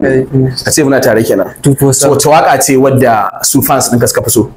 Ka ce muna tare kenan. 247. So wace waka ce wadda su fans ɗinka suka fi so?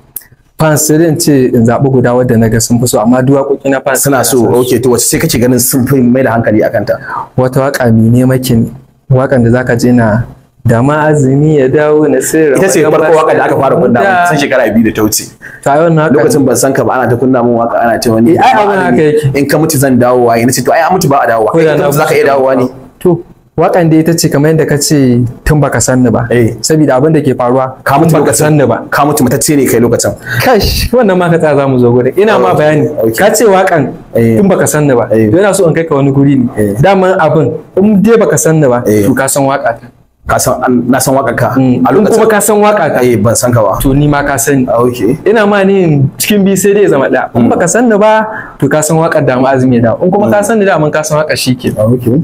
Fans, sai dai in ce in zaɓi guda wadda na ga sun fi so, amma duk waƙoƙi na fans suna so. Okay, to wace ce kake ganin sun fi mai da hankali akan ta? Wata waƙa mai ne makin waƙan da zaka je na da ma azumi ya dawo na sirra. Ita ce farko waka da aka fara kunna mun san shekara 2 da ta wuce. To ai wannan haka Lokacin ban san ka ba, ana ta kunna mun waka, ana ta wani Eh, ai abin haka yake. In ka mutu zan dawo, waye nace to ai an mutu ba a dawowa. Ko da Kai na ka mutu zaka iya dawowa ne? To waƙan dai ita ce kamar yadda ka ce tun baka san ni ba. Eh. Saboda abin da ke faruwa, Ka mutu tun baka lokacin san ni ba. Ka mutu, matacce ne kai lokacin. Kash, wannan ma ka tsaya, za mu zo gurin. Ina ma bayani. Okay. Ka ce waƙan Eh. tun baka san ni ba. Eh. To ina so in kai ka wani guri ne. Eh. Daman abin in dai baka san ni ba, Eh. to ka san waƙa ta. Ka san na san wakar ka a In lokacin. kuma ka san waƙa ta, Eh, ban san ka ba. to ni ma ka sani. Ah, okay. Ina ma ni cikin biyu sai dai ya zama ɗaya. In baka san ni ba, to ka san waƙar da azumi ya dawo. In kuma ka san ni, daman ka san waƙar shi ke. Ah, okay.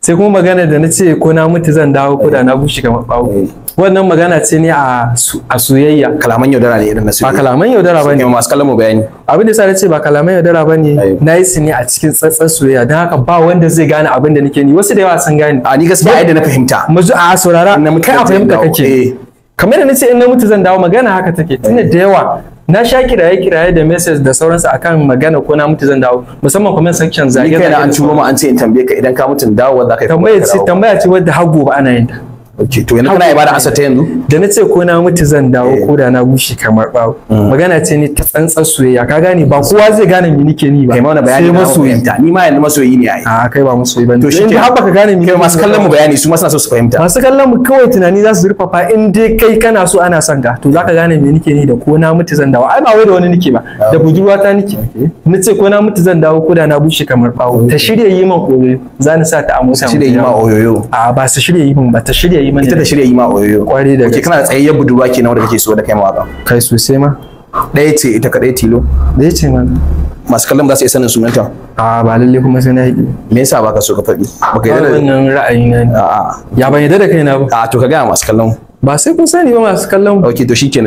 Sai kuma magana da na ce ko na mutu zan dawo ko da na bushe kamar ɓawo. Eh. Wannan magana ce ne a soyayya. Kalaman yaudara ne irin na Ba soyayya. kalaman yaudara ba ne. Masu kallon mu bayani. Abin da yasa na ce ba kalaman yaudara ba ne, Ayo. na yi su ne a cikin tsatsan soyayya, don haka ba wanda zai gane abin da nake ni. Wasu da yawa sun gane. A ni gaskiya yadda na fahimta, Mazu a saurara, in na mutu kai a zan fahimta dawo. kake. Eh. Kamar da nace in na mutu zan dawo, magana haka take. Tunda da yawa na sha kiraye kiraye da message da sauransu akan magana ko na mutu zan dawo, musamman comment section Ni zage kaina an zage. turo mu an ce in tambaye ka idan ka mutu dawowa za ka yi ko Tambaya ba ce ka dawo. Tambaya ce wadda har gobe ana yin ta. Okay, to yanzu kana iya bada ansa ta yanzu? Da na ce ko na mutu zan dawo Eh. ko da na bushe kamar bawo, magana ce ne ta tsantsar soyayya, ka gane? Ba kowa zai gane me nake ni ba. Kai mana bayani sai na masoyi. fahimta. Ni ma yanzu masoyi ne ai. A kai ba masoyi bane. To shi In dai har baka gane me kai nake masu ni ba. kallon mu bayani, su ma suna so su fahimta. Masu kallon mu kawai tunani za su zurfafa. In dai kai kana so ana son ka, to zaka gane me nake ni da ko na mutu zan dawo. Ai ba wai da wani nake ba, da budurwata nake. Na ce ko na mutu zan dawo ko da na bushe kamar bawo, ta shirya yi min oyoyo, za ni sa ta a mota mu Shirya yi ma dawo. oyoyo. A ba su shirya yi min ba, ta shirya yi min. Ita da shirya yi ma oyoyo. Kwarai da Okay, gaske. kana da tsayayyar budurwa kenan wanda kake so da kai mawaka? Kai, sosai ma. Ɗaya ce ita kaɗai tilo? Da ya ce mana. Masu kallon mu za su iya sanin sunanta? A ba lalle kuma sai na yi. Me yasa baka so ka faɗi? Baka yarda da Wannan ra'ayi na ne. A'a. Ya ban yarda da kaina ba? A to ka gaya masu kallon mu. Ba sai kun sani ba, masu kallon mu. Okay, to shikenan.